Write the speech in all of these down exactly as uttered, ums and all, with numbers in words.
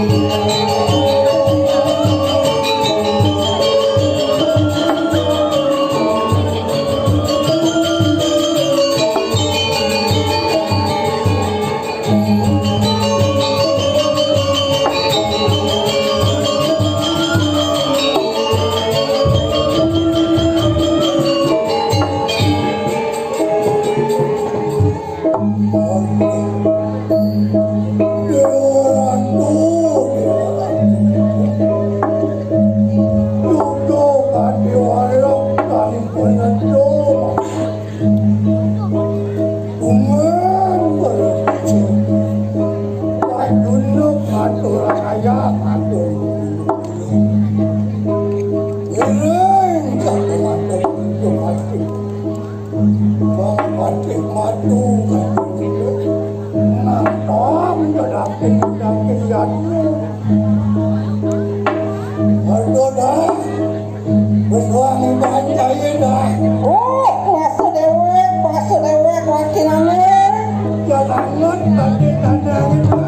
Bang Patih maju kan. Nang tong daging-daging jatuh. Aduh dah. Bersuang iban jaya dah. Oh, masa dewek, masa dewek makin aneh. Jalanut tadi tanda kita.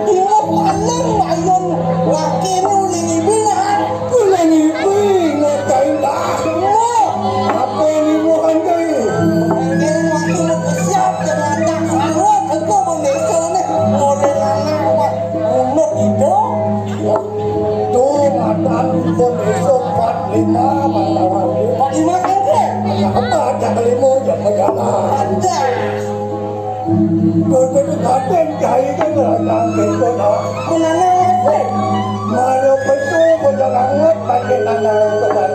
Iwak paling mayun laki nu lini bilang. Lini bingat kain dah. Semua. Apa ini bukan kain? Ini laki nu kesiap, ternyata sarwa, engkau bendesa ni. Oleh lana awak. Mundur hidup. Tuh, madan pun esok empat lima malam. Empat lima kengkeng. Ya, apa aja kelima, ya, berjalan. Ada. Tuh, tuh, tuh, katen jahit kan, lah, yang kengkeng, lah. Menanam apa? Malu betul, berjalan, pakai tanah, berjalan.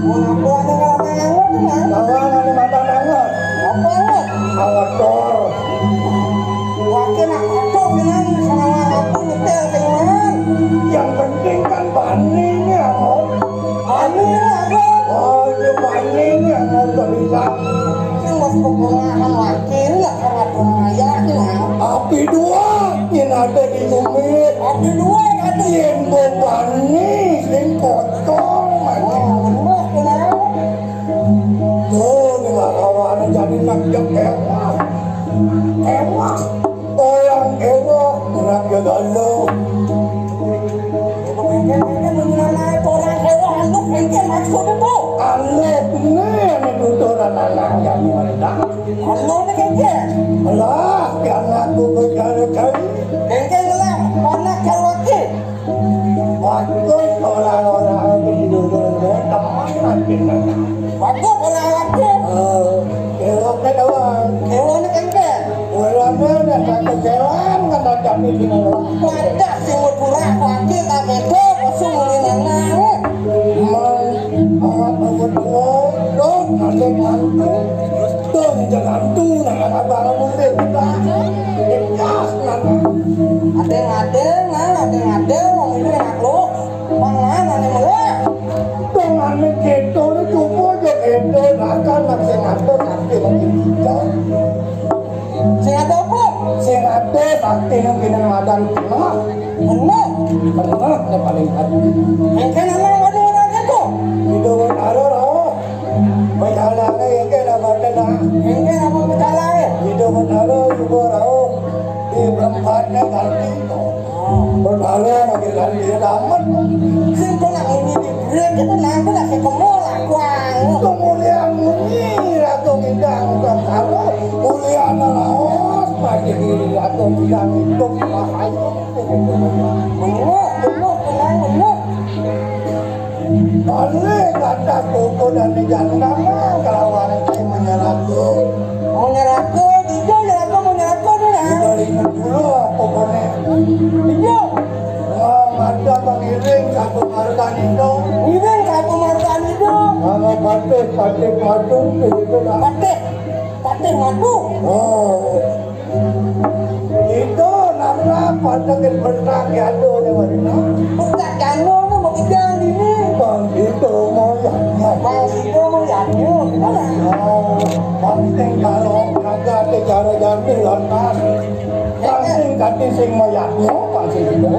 Mau apa ada kalau main anggot, kan? Kawan, ada mata anggot. Apa anggot? Anggot dor. Wake nak kotor dengan sanawan aku nyetel keimanan. Yang penting kan bani ni, Abang. Bani ni, Abang. Oh, itu bani ni, Abang, tak bisa. Ini mas pembuangan wake ni lah, kalau ada ayah ni, Abang. Api dua, yang ada di bumi. Api dua yang ada. Yang berbani, yang kotor, mana? Oh, benar, benar. Tuh, ni lah kawan, jadi nak jam ewah. Ewah. Orang ewah, nak dia galau. Orang ewah, anu, kengkeng maksud itu. Anu, ini yang dituduh dan anak jadi mana? Anu ni kengkeng. Alah, yang aku berjalan cari. Kengkeng lah, anak cari wakil. Bagus orang-orang itu dulu, teman lagi. Bagus orang-orang itu. Eh, eloknya doang. Eloknya kengkeng. Orangnya nak satu jalan, kan macam ini. Wadah si Madura, wakil tak beda, kosong ini nana. Mang, awak berdua, dong, ada mantu. Dong, jangan tu, nak abang murid kita. Ikhlas, nak. Adeng-adeng, nah, adeng-adeng, wong itu enak lo. Pangan ane melek. Dong ane keto ni cukup aja keto, makan nak sing ada sakti lagi kita. Sing ada apa? Sing ada sakti yang kena madan tengah. Tengah? Tengah ni paling hati. Engke nama ngadu orang keto? Hidup ada lah. Bajalannya engke nama tengah. Engke nama bajalannya? Hidup ada juga rauh. Di berempatnya ganti. Berhala lagi kan dia dapat. Sing kena ini di break itu nanti nak ke mall lah, kuang. Kemuliaan munyi, Ratu Bidang, bukan kamu. Mulia laos. Pagi diri aku bilang itu bahaya. Bener, bener, bener, bener. Oleh kata koko dan negara kelawan saya menyerahku. Menyerahku, itu ya aku menyerahku tu lah. Dari dulu apa konek? Itu. Wah, ada pengiring satu marga itu. Iring satu marga itu. Kalau patut, patut, patut, itu lah. Patut, patut, patut. Oh. Itu nama patokin berkah jatuh ni, Marina. Berkah jatuh tu mau kita ni. Bang itu mau yaknya. Bang itu mau yaknya. Gimana? Oh, bang sing kalau kagak ada cara jatuh lantas. Bang sing kati sing mau yaknya, bang sing itu.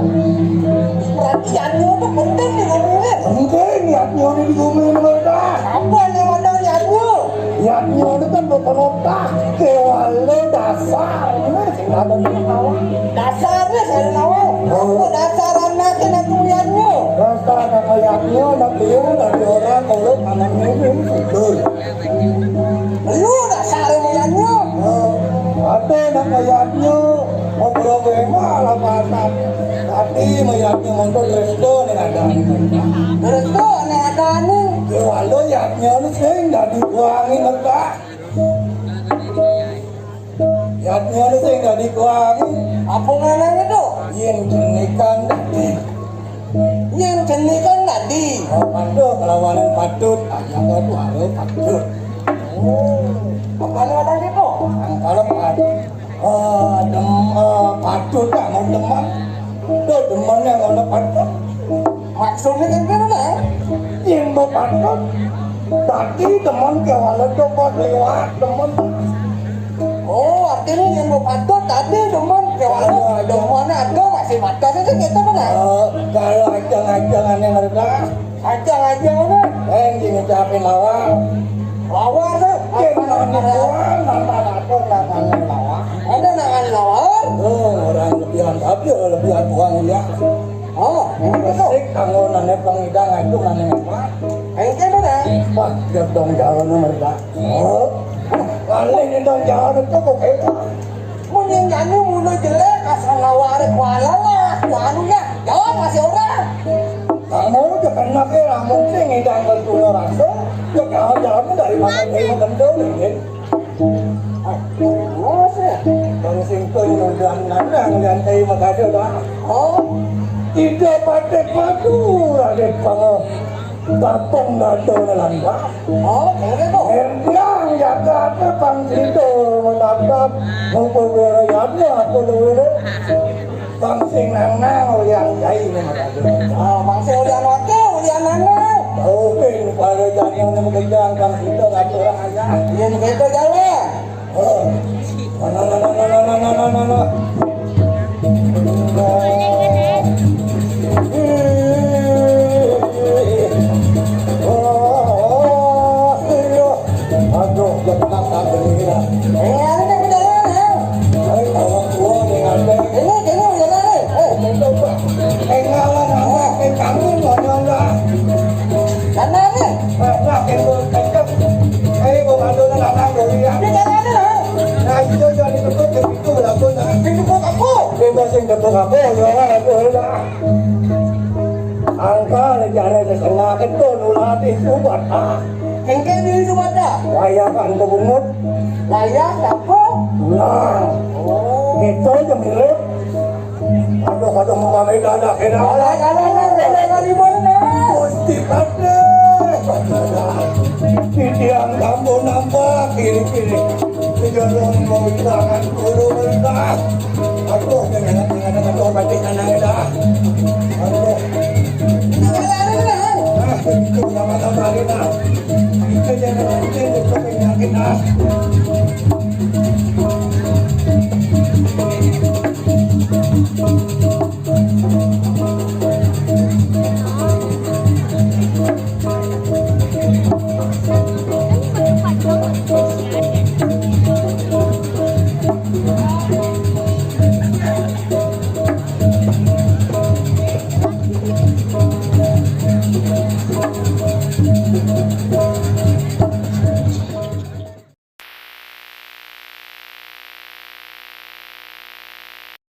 Berarti yaknya tu penting ni ngomongnya. Penting yaknya ni di bumi ni, Marina. Apa ni mana yaknya? Yaknya ni kan bukan otak. Kewala dasar. Dasarnya saya nawang. Apa dasar anak kena tuyatnya? Dasar anak tuyatnya, anak dia dari orang kalau anak ini betul. Lu dasar tuyatnya. Ada anak tuyatnya, ngobrol bema lah pasar. Tapi mayatnya montok resto nih ada. Resto nih ada nih. Kewala yaknya ni sing dari wangi merta. Yatnya ni sing dadi kuang. Apa ngarannya tu? Yang jenikan dadi. Yang jenikan dadi. Oh, patut, kelawanan patut. Ah, yang kau tu ada patut. Oh. Apa ngarannya tu? Yang kalau patut. Ah, dem, ah, patut tak mau demen. Tu demen yang ada patut. Maksudnya kan kena lah. Yang mau patut. Tadi demen ke mana tu buat lewat demen. Oh, artinya yang mau patut tadi demen ke mana? Demen ada masih patut saja kita mana? Eh, kalau ajang-ajang aneh mereka. Ajang-ajang mana? Eh, yang ngucapin lawang. Lawang tu. Yang mana lawang, nama apa namanya lawang? Ada nama lawang? Oh, orang lebihan tapi lebihan uang ya. Oh, ini betul. Sik kanggo nane pengidang aku nane apa? Engke mana? Wah, dia dong jalan mereka. Oh, paling ini dong jalan itu kok kayak. Mun yang jani mulu jelek, asal ngawari kuala lah, kuanunya, jawab masih orang. Kamu udah kena ke lamun sing ngidang bertuna rasa, ya kalau jalan dari mana dari mana kendor, ya. Bang sing tu yang udah nana ngeliat kayu makasih dah. Oh, tidak patek padu, ada pang. Kampung Dado Nelanda. Oh, boleh tu. Endang jaga apa pang situ menatap muka wilayahnya apa dulu. Bang sing nanang yang jai ni. Oh, bang sing ulian wakil, ulian nanang. Tahu pin pada jani ni mengejar bang situ kata orang aja. Iya, begitu jalan. Oh. Mana, mana, mana, mana, mana, mana. Aduh, getak tak berdiri. Eh, ada tak berjalan, ya? Ayo, awak tua dengan ini, ini berjalan, eh. Eh, mencoba. Eh, ngalah, ngalah, eh, kamu, ngalah, ngalah. Sana, nih. Eh, nah, itu, kenceng. Eh, mau ngadon anak dulu, ya. Ini jalan, ya? Nah, itu jadi betul, begitu, lah, pun, nah. Ini buat aku. Ini masih betul aku, ya, lah, itu, lah. Angka negara setengah keton ulah di subat ah. Engke di subat ah. Layakan ke bungut. Layak apa? Nah. Oh. Kita aja mirip. Aduh, aduh, mau kami dadak, enak. Alah, alah, alah, alah, alah, di mana? Gusti Patih. Titiang kamu nampak kiri-kiri. Tidak dong mau tangan dulu, bentar.